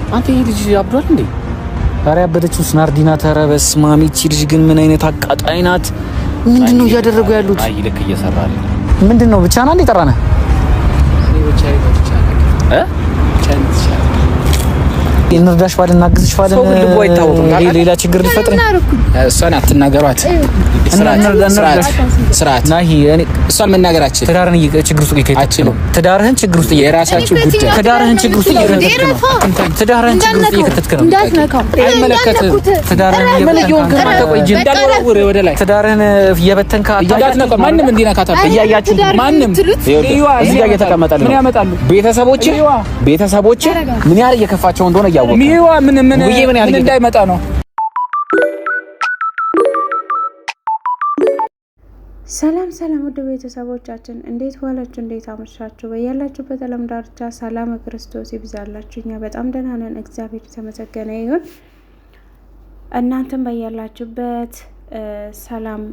አንተ ይሄ ልጅ አብዷል እንዴ? ኧረ ያበደችው ስናርዲና። ኧረ በስመ አብ! ይቺ ልጅ ግን ምን አይነት አቃጣይ ናት? ምንድን ነው እያደረጉ ያሉት? አይ ልክ እየሰራ አይደለም። ምንድን ነው ብቻ ና እንዴ ጠራነህ? እ እንርዳሽ ባልን እናግዝሽ ባልን ሰው ግን ልቡ አይታወቅም። ሌላ ችግር ሊፈጥር እሷን አትናገሯት። ስርዓት ስርዓት ስርዓት። ናሂ እኔ እሷን መናገራችን ትዳርህን ችግር ውስጥ እየከተትክ ነው። ትዳርህን ችግር ውስጥ የራሳችሁ ጉዳይ። ትዳርህን ችግር ውስጥ እየከተትክ ነው። ትዳርህን ችግር ውስጥ እየከተትክ ነው። እንዳትነካው። አይመለከትህም። ትዳርህን እየበተንክ አንተ ቆይ ጅል እንዳልወረውር ወደ ላይ ትዳርህን እየበተንክ እንዳትነካው። ማንም እንዲነካት እያያችሁ ማንም እዚህ ጋር እየተቀመጠልህ ምን ነው። ያመጣሉ? ቤተሰቦች ምን ያህል እየከፋቸው እንደሆነ እያወቅህ ነው። ሚዋ ምን ምን ውዬ ምን ያህል ምን እንዳይመጣ ነው። ሰላም ሰላም፣ ውድ ቤተሰቦቻችን እንዴት ዋላችሁ? እንዴት አመሻችሁ? በያላችሁበት ዓለም ዳርቻ ሰላም ክርስቶስ ይብዛላችሁ። እኛ በጣም ደህና ነን፣ እግዚአብሔር የተመሰገነ ይሁን። እናንተም በያላችሁበት ሰላም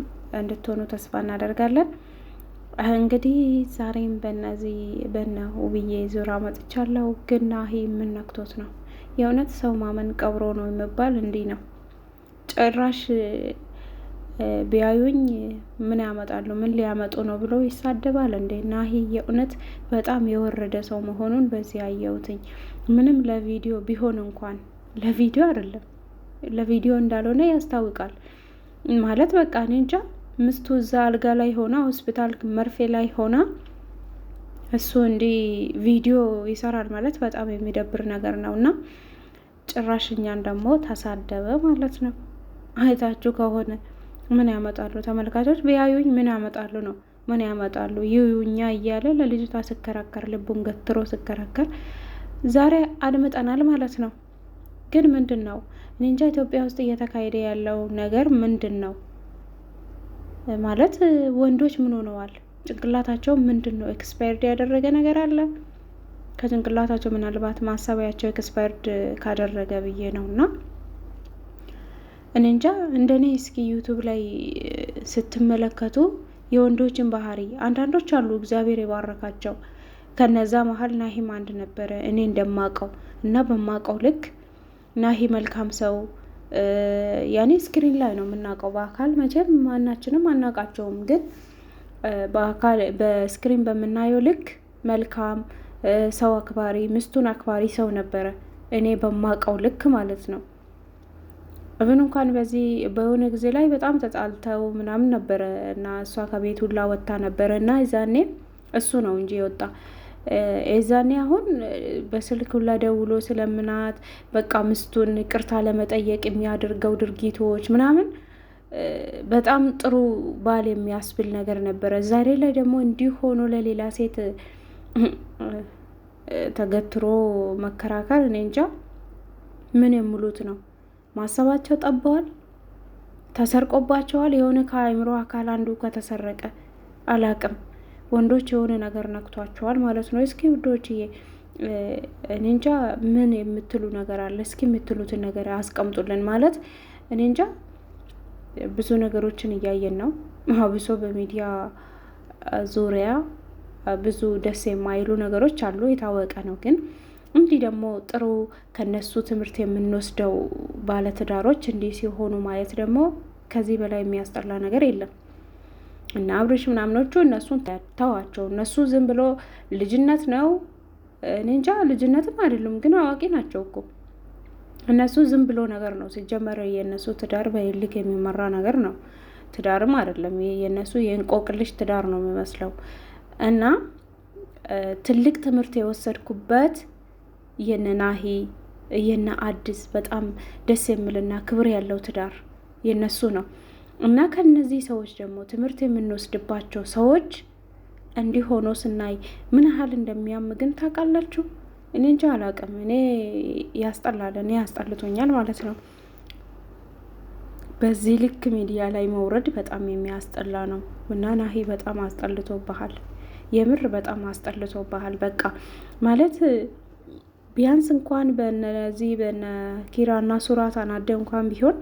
እንድትሆኑ ተስፋ እናደርጋለን። እንግዲህ ዛሬም በነዚህ በነ ውብዬ ዙሪያ መጥቻለሁ። ግን ናሂ ምን ነክቶት ነው? የእውነት ሰው ማመን ቀብሮ ነው የሚባል እንዲህ ነው። ጭራሽ ቢያዩኝ ምን ያመጣሉ፣ ምን ሊያመጡ ነው ብሎ ይሳደባል እንዴ? ናሂ የእውነት በጣም የወረደ ሰው መሆኑን በዚህ አየሁትኝ። ምንም ለቪዲዮ ቢሆን እንኳን ለቪዲዮ አይደለም፣ ለቪዲዮ እንዳልሆነ ያስታውቃል። ማለት በቃ እኔ እንጃ፣ ምስቱ እዛ አልጋ ላይ ሆና ሆስፒታል መርፌ ላይ ሆና እሱ እንዲህ ቪዲዮ ይሰራል ማለት በጣም የሚደብር ነገር ነው። እና ጭራሽ እኛን ደግሞ ተሳደበ ማለት ነው። አይታችሁ ከሆነ ምን ያመጣሉ ተመልካቾች ቢያዩኝ ምን ያመጣሉ ነው፣ ምን ያመጣሉ ይዩኛ እያለ ለልጅቷ ስከራከር፣ ልቡን ገትሮ ስከራከር ዛሬ አድምጠናል ማለት ነው። ግን ምንድን ነው እኔ እንጃ ኢትዮጵያ ውስጥ እየተካሄደ ያለው ነገር ምንድን ነው ማለት ወንዶች ምን ሆነዋል? ጭንቅላታቸው ምንድን ነው? expired ያደረገ ነገር አለ ከጭንቅላታቸው ምናልባት ማሰቢያቸው expired ካደረገ ብዬ ነው። እና እኔ እንጃ እንደኔ እስኪ YouTube ላይ ስትመለከቱ የወንዶችን ባህሪ አንዳንዶች አሉ እግዚአብሔር የባረካቸው፣ ከነዛ መሀል ናሂም አንድ ነበረ። እኔ እንደማቀው እና በማቀው ልክ ናሂ መልካም ሰው ያኔ screen ላይ ነው የምናውቀው። በአካል መቼም ማናችንም አናውቃቸውም፣ ግን በአካል በ screen በምናየው ልክ መልካም ሰው፣ አክባሪ፣ ምስቱን አክባሪ ሰው ነበረ። እኔ በማቀው ልክ ማለት ነው። እብን እንኳን በዚህ በሆነ ጊዜ ላይ በጣም ተጣልተው ምናምን ነበረ እና እሷ ከቤት ሁላ ወጥታ ነበረ እና የዛኔ እሱ ነው እንጂ የወጣ የዛኔ አሁን በስልክ ሁላ ደውሎ ስለምናት በቃ ምስቱን ይቅርታ ለመጠየቅ የሚያደርገው ድርጊቶች ምናምን በጣም ጥሩ ባል የሚያስብል ነገር ነበረ። ዛሬ ላይ ደግሞ እንዲህ ሆኖ ለሌላ ሴት ተገትሮ መከራከር እኔ እንጃ ምን የሚሉት ነው። ማሰባቸው ጠበዋል፣ ተሰርቆባቸዋል። የሆነ ከአእምሮ አካል አንዱ ከተሰረቀ አላቅም፣ ወንዶች የሆነ ነገር ነክቷቸዋል ማለት ነው። እስኪ ውዶችዬ እኔ እንጃ ምን የምትሉ ነገር አለ? እስኪ የምትሉትን ነገር አስቀምጡልን። ማለት እኔ እንጃ ብዙ ነገሮችን እያየን ነው። አብሶ በሚዲያ ዙሪያ ብዙ ደስ የማይሉ ነገሮች አሉ፣ የታወቀ ነው። ግን እንዲህ ደግሞ ጥሩ ከነሱ ትምህርት የምንወስደው ባለትዳሮች እንዲህ ሲሆኑ ማየት ደግሞ ከዚህ በላይ የሚያስጠላ ነገር የለም። እና አብርሽ ምናምኖቹ እነሱን ተዋቸው። እነሱ ዝም ብሎ ልጅነት ነው፣ እኔ እንጃ ልጅነትም አይደሉም፣ ግን አዋቂ ናቸው እኮ እነሱ። ዝም ብሎ ነገር ነው ሲጀመር። የእነሱ ትዳር በይልክ የሚመራ ነገር ነው፣ ትዳርም አይደለም። የእነሱ የእንቆቅልሽ ትዳር ነው የሚመስለው። እና ትልቅ ትምህርት የወሰድኩበት የነ ናሂ የነ አዲስ በጣም ደስ የሚልና ክብር ያለው ትዳር የነሱ ነው። እና ከነዚህ ሰዎች ደግሞ ትምህርት የምንወስድባቸው ሰዎች እንዲህ ሆኖ ስናይ ምን ያህል እንደሚያም ግን ታውቃላችሁ? እኔ እንጃ አላውቅም። እኔ ያስጠላል፣ እኔ ያስጠልቶኛል ማለት ነው። በዚህ ልክ ሚዲያ ላይ መውረድ በጣም የሚያስጠላ ነው። እና ናሂ በጣም አስጠልቶብሃል፣ የምር በጣም አስጠልቶብሃል። በቃ ማለት ቢያንስ እንኳን በነዚህ በነ ኪራና ሱራ ታናደ እንኳን ቢሆን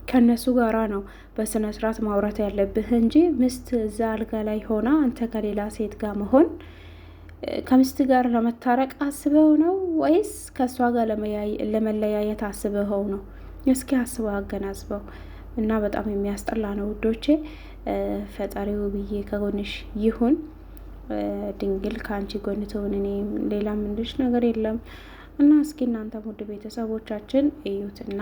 ከነሱ ጋራ ነው በስነ ስርዓት ማውራት ያለብህ እንጂ ምስት እዛ አልጋ ላይ ሆና አንተ ከሌላ ሴት ጋር መሆን ከሚስት ጋር ለመታረቅ አስበው ነው ወይስ ከእሷ ጋር ለመለያየት አስበው ነው? እስኪ አስበው አገናዝበው። እና በጣም የሚያስጠላ ነው ውዶቼ። ፈጣሪው ብዬ ከጎንሽ ይሁን። ድንግል ከአንቺ ጎን ትሁን። እኔ ሌላ ምንድሽ ነገር የለም። እና እስኪ እናንተ ውድ ቤተሰቦቻችን እዩትና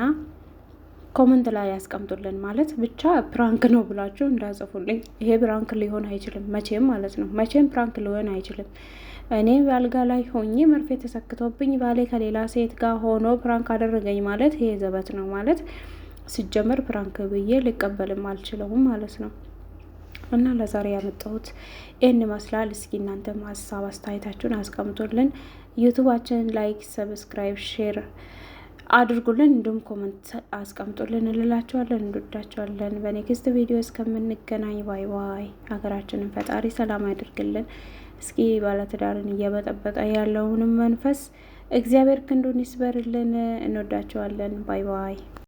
comment ላይ ያስቀምጡልን። ማለት ብቻ prank ነው ብላችሁ እንዳጽፉልኝ። ይሄ prank ሊሆን አይችልም መቼም ማለት ነው። መቼም prank ሊሆን አይችልም። እኔ በአልጋ ላይ ሆኜ መርፌ ተሰክቶብኝ ባሌ ከሌላ ሴት ጋር ሆኖ prank አደረገኝ ማለት ይሄ ዘበት ነው ማለት ሲጀመር prank ብዬ ልቀበልም አልችለውም ማለት ነው። እና ለዛሬ ያመጣሁት ይህን ይመስላል። እስኪ እናንተም ሀሳብ አስተያየታችሁን አስቀምጡልን። ዩቱባችንን like፣ subscribe፣ share አድርጉልን እንዲሁም comment አስቀምጡልን እንላችኋለን። እንወዳችኋለን። በ next ቪዲዮ እስከምንገናኝ bye bye። ሀገራችንን ፈጣሪ ሰላም ያድርግልን። እስኪ ባለትዳርን እየበጠበጠ ያለውንም መንፈስ እግዚአብሔር ክንዱን ይስበርልን። እንወዳችኋለን። Bye bye።